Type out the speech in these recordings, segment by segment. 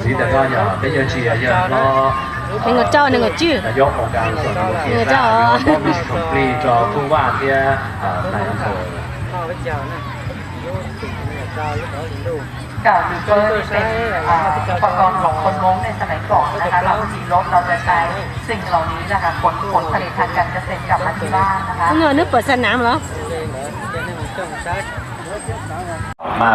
Peb nkawd rau, nkawd tswj, nkawd rau. Peb nkawd rau.เก่าอยู่เกินเป็นอ่าอุปกรณ์ของคนมงค์ในสมัยก่อนนะคะ เราก็มีรถ เราจะใช้สิ่งเหล่านี้นะคะขนขนผลิตทางการเกษตรกลับมาที่บ้านนะคะ Nws pom xa nam los? Mà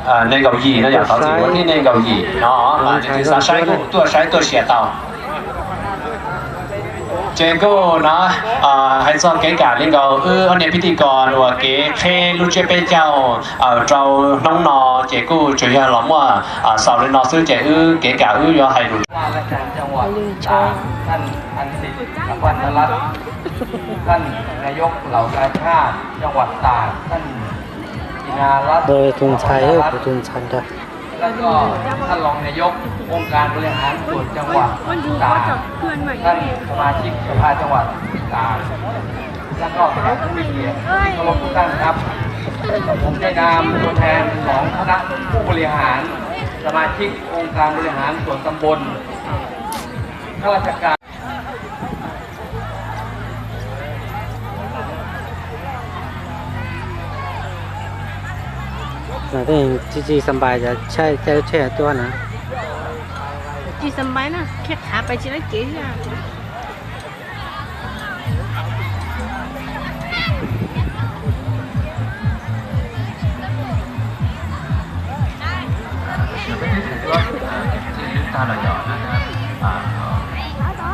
à, nên cầu gì nó giờ tỏ tình huống nên cầu gì nó mà nên xa sai cũng tua sai tua xia tàu. Ces kuj no hais txog kev kam li nkaus wb ob niag pib tij kos uas kev qheb lub tsiab peb caug rau hnub no ces kuj tsuas yog los muaj xaus li no xwb ces wb kev kam wb yuav hais lus. Wa Laj Cang Cang Wat, Tha, Than Than Sit Van Na Lat, Than Nayok Health Ka Chad Cang Wat Tag, Than Ina Lat, Tun Than Rat, Tun Than Rat. แล้วก็ท่านรองนายกองค์การบริหารส่วนจังหวัดตาก ท่านสมาชิกสภาจังหวัดตาก แล้วก็แขกผู้มีเกียรติที่เคารพทุกท่านครับ ผมในนามตัวแทนของคณะผู้บริหาร สมาชิกองค์การบริหารส่วนตำบล ข้าราชการ Tsis tsis xa npais, caij lub tsheb tuaj na. Tsis xa npais na, khiav qhav pais tsis laib kev. Ntawm no peb twb hais tag los yog na,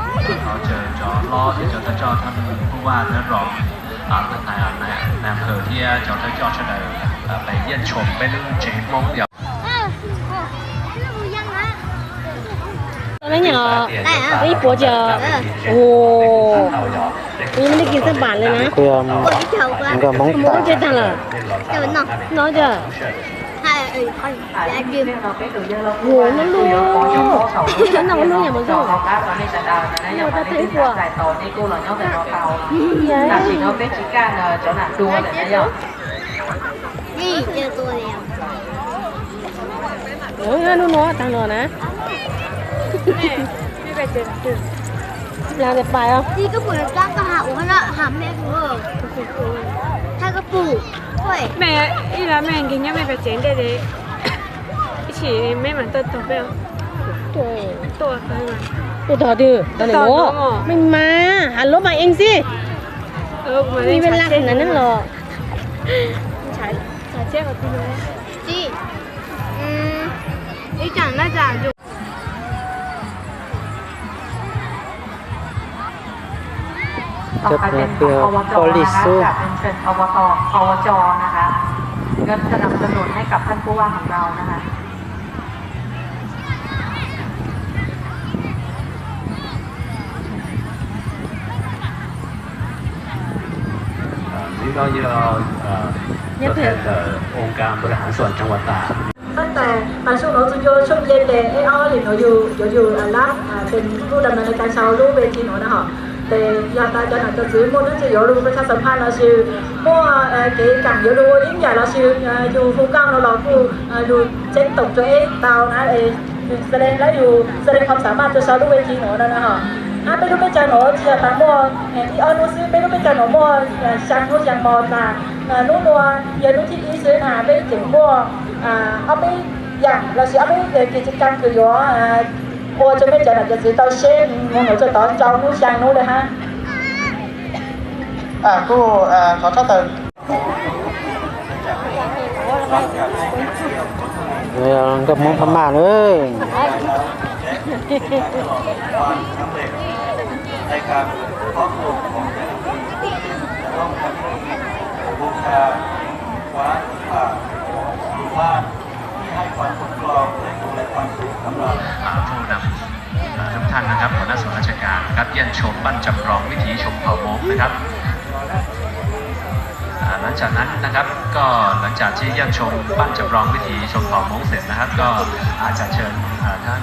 hos tsaws cov hlob thiab cov thawj coj thawj thawj Phoo Vaj thawj Roos, nais phwm thiab cov thawj coj sawv daws pes yeej tshoom peb lub tsev Hmoob yog. Ib puas cas? Ua, ib puas cas? Nkawd Hmoob tas, no cas? Ua, no lub, no lub yam mus zoo. Ua, tau tau ib puas. Hnub no taag no na. Laag tes pais os. Mej ib lo mej nkeeg nyob mej pais tsev ntej es ib chim mej mam tuaj tog peb. Tuaj tog twg? Tog no, mej mas has lub mas eeg xwb. Ib vaj laj na neeb los. Cov phooj ywg, poj lis xwb. อบต อบจ นะคะ เงินสนับสนุนให้กับท่านผู้ว่าของเรานะคะ Ntawm no yog ตัวแทน องค์การบริหารส่วนจังหวัดตาก Tab sis mas sub nuav txug yuav tshooj ce tes ib ob hlis nuav yug yuav yug lab tes kuj dam ntawv le kais sau lub ve thi nuav na hom. Tes yog tas cov nam cov txwv muaj dab tsi yuav lug pab tshaj xam phaj los sis muaj kev kaam yuav lug ua ib yam los sis yug hu nkauj no los kuj lug tseeb toom rua ib tau na. Xav le lab yug xav le khom xam maj rua sau lub ve thi nuav no na hom. Hab peb lub teb chaws nuav tsis yog tas muaj ib ob nub xwb, peb lub teb chaws nuav muaj xyaa nub xyaa mo tas. Nub nuav yog nub thib ib xwb na peb tseem muaj ob peb yaam los sis ob peb kev tsi kaam kws yuav ua rua peb cov nam cov txwv tau seb moog nuav txug tod rau nub xyaa nub le hab. Kuj thov tshaj tawm nkauj Hmoob Phab Maj na. ในการเพาะปลูกของเจ้าหน้าที่จะต้องทำพิธีบูชาหินคว้าสถานหมู่บ้านที่ให้ความคุ้มครองและดูแลความสุขสำหรับ ผู้นำ ทุกท่านนะครับ หัวหน้าส่วนราชการครับ เยี่ยมชมบ้านจำลองวิถีชนเผ่าม้งนะครับ อ่า หลังจากนั้นนะครับ ก็หลังจากที่เยี่ยมชมบ้านจำลองวิถีชนเผ่าม้งเสร็จนะครับ ก็อาจจะเชิญ อ่า ท่าน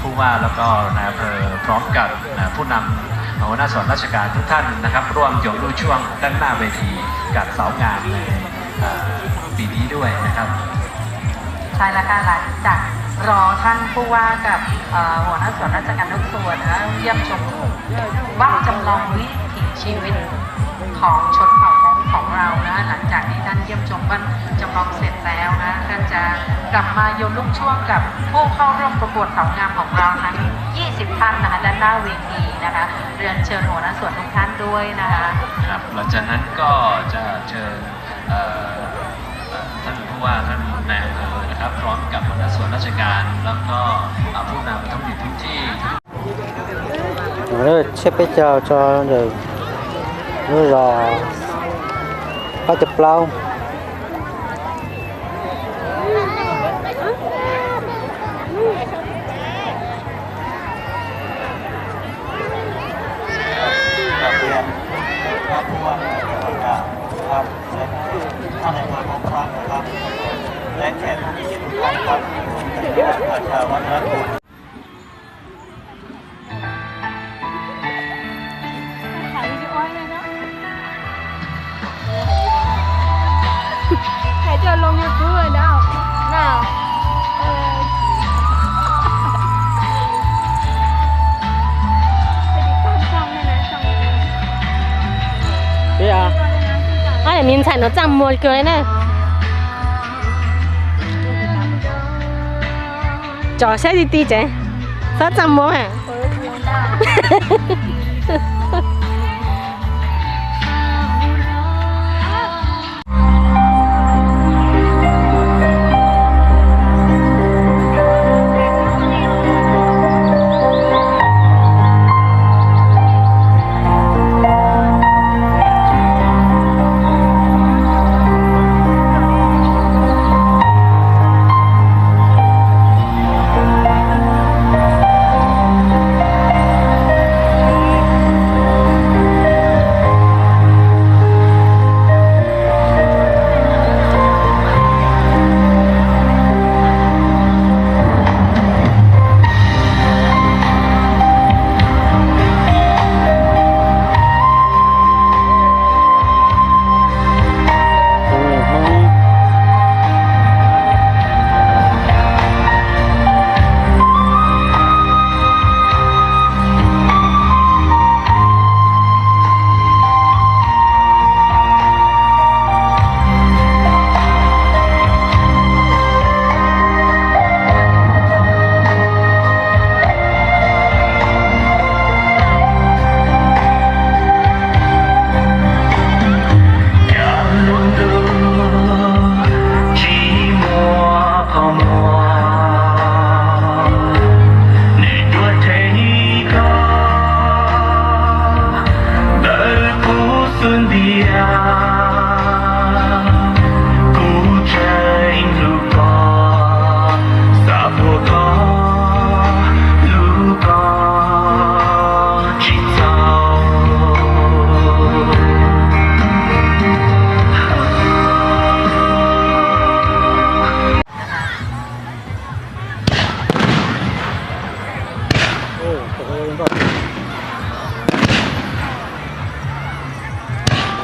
ผู้ว่าแล้วก็นายอำเภอพร้อมกับ อ่า ผู้นำหัวหน้าส่วนราชการทุกท่านนะครับ ร่วมโยนลูกช่วงด้านหน้าเวทีกับเสางามใน อ่า ปีนี้ด้วยนะครับ ใช่แล้วค่ะ หลังจาก รอท่านผู้ว่ากับเอ่อหัวหน้าส่วนราชการทุกส่วนนะเยี่ยมชมบ้านจำลองวิถีชีวิตของชนเผ่าของของเรานะหลังจากที่ท่านเยี่ยมชมบ้านจำลองเสร็จแล้วนะท่านจะกลับมาโยนลูกช่วงกับผู้เข้าร่วมประกวดสาวงามของเราทั้งยี่สิบท่านนะคะด้านหน้าเวทีนะคะเรียนเชิญหัวหน้าส่วนทุกท่านด้วยนะคะครับหลังจากนั้นก็จะเชิญ เอ่อเอ่อท่านผู้ว่าท่านนายอำเภอนะครับพร้อมกับหัวหน้าส่วนราชการแล้วก็อ่าผู้นำท้องถิ่นท้องที่ Tshiab peb caug tso ntawm lub zos plaub caug plaub. Hais coj loo YouTube rồi đó. Nào. Ờ. Thế à? Ơ, mình xài nó chăm mua kìa này. Cov saib ti ti tsev, txhob txaj muag hais.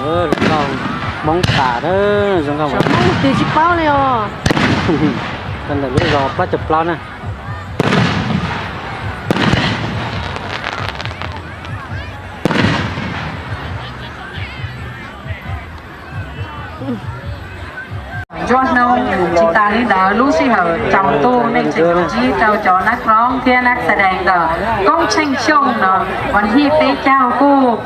Zoo nkauj Hmoob tas na, zoo nkauj Hmoob twb tsis paub li os. Ntawm lub zos plaub caug plaub na. Ntsuab hnub, tsis tas li ntawd lub sij hawm tsaus ntuj nej tseem ntsib rau cov nab roob thiab nab xa dees ntawm Koob Tsheej Xyooj no, vas thij peb caug kuj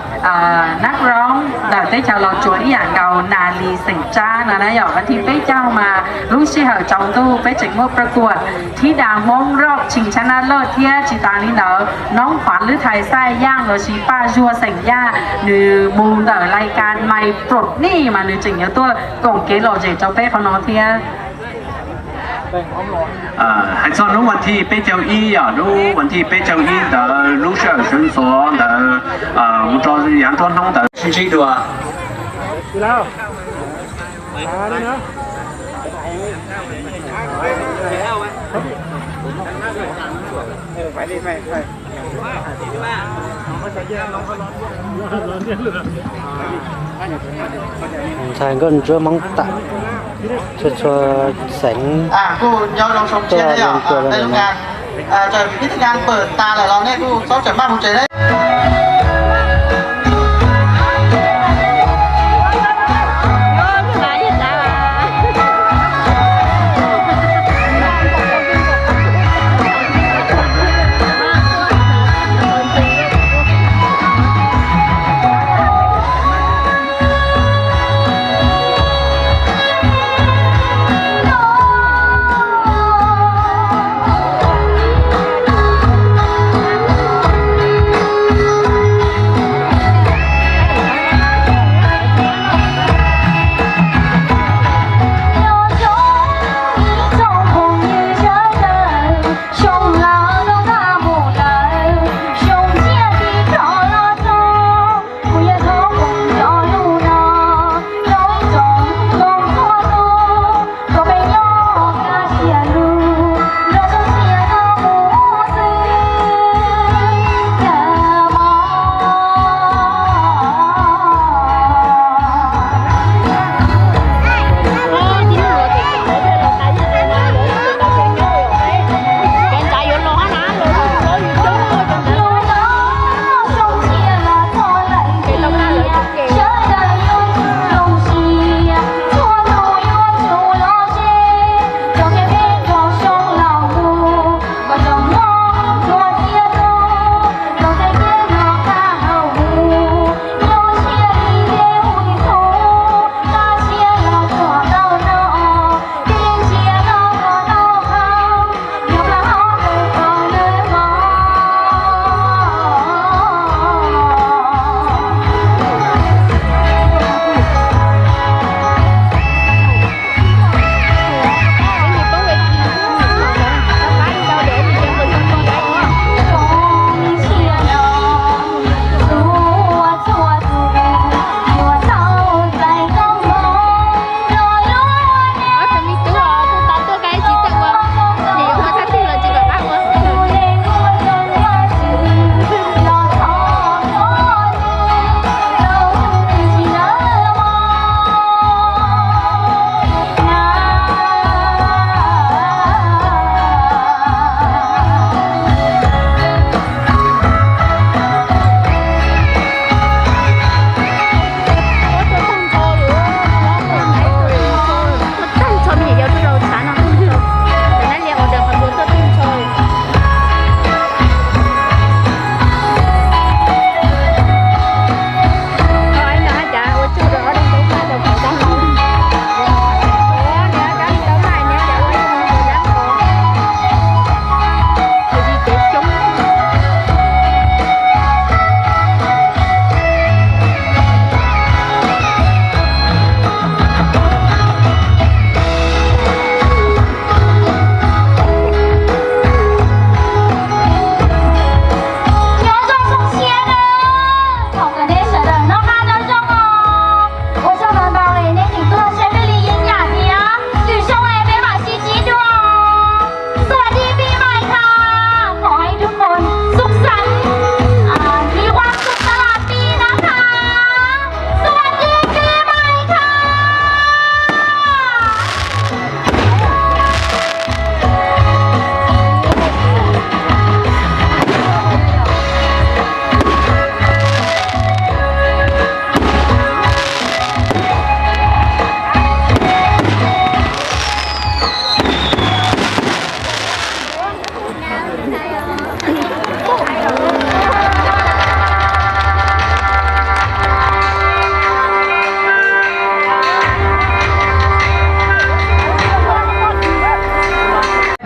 nab roob ntawm teb chaws Los Tsuas ib yam nkaus, Nas Lis xeem Tsab no na yom. Vas thij peb caug mas lub sij hawm tsaus ntuj peb tseem muaj pab kuam thib das Hmoob roj tshee tshab nab lawj thiab tsis tas li ntawd noob Fav Lwb Thais Xaj Yaj los sis Paj Zuag xeem Yaj, nws mus ntawm lais kas Mais Prom Nij mas nws tseem yuav tuaj koom kev lom zem rau peb qhov no thiab. Hais txog hnub vas thij peb caug ib yom, hnub vas thij peb caug ib ntawd lub sij hawm sawv ntxov ntawd mus rau yav nruab hnub ntawd sib ntsib dua. Ntxhais nkauj ntsuab Hmoob tam txhua txhua xeev tuaj leej tuaj lawm no. Nyob zoo zoo siab na, thov kom nej sawv daws noj qab nyob zoo os. Ua tsaug ntau ntau li nej tseem tuaj saib peb li yeeb yam thiab. Lwm xyoo es peb mam sib ntsib dua. สวัสดีปีใหม่ค่ะ ขอให้ทุกคนสุขสันต์ อ่า มีความสุขตลอดปีนะคะ สวัสดีปีใหม่ค่ะ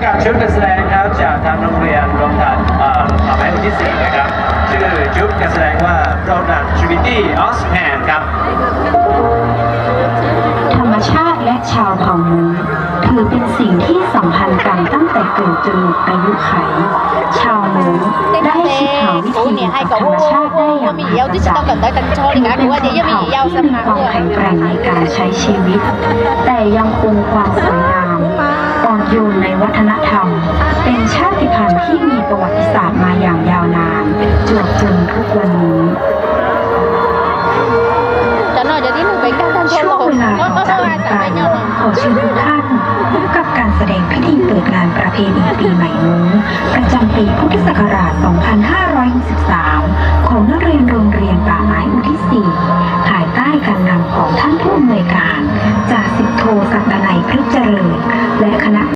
ครับ ชุดการแสดงครับ จากทางโรงเรียนรวมฐานเอ่อมหาวิทยาลัยที่สี่นะครับ ชื่อชุดการแสดงว่า Product Trinity of Japan ครับ ธรรมชาติและชาวเผ่าม้งถือเป็นสิ่งที่สัมพันธ์กันตั้งแต่เกิดจนหมดอายุไข ชาวม้งได้คิดหาวิธีอยู่กับธรรมชาติได้อย่างมหัศจรรย์ ถือเป็นชนเผ่าที่มีความแข็งแกร่งในการใช้ชีวิต แต่ยังคงความสวยงาม อ่อนโยนในวัฒนธรรม เป็นชาติพันธุ์ที่มี kỳ nghỉ Tây Nguyên ประจำปีพุทธศักราชสองพันห้าร้อยหกสิบห้า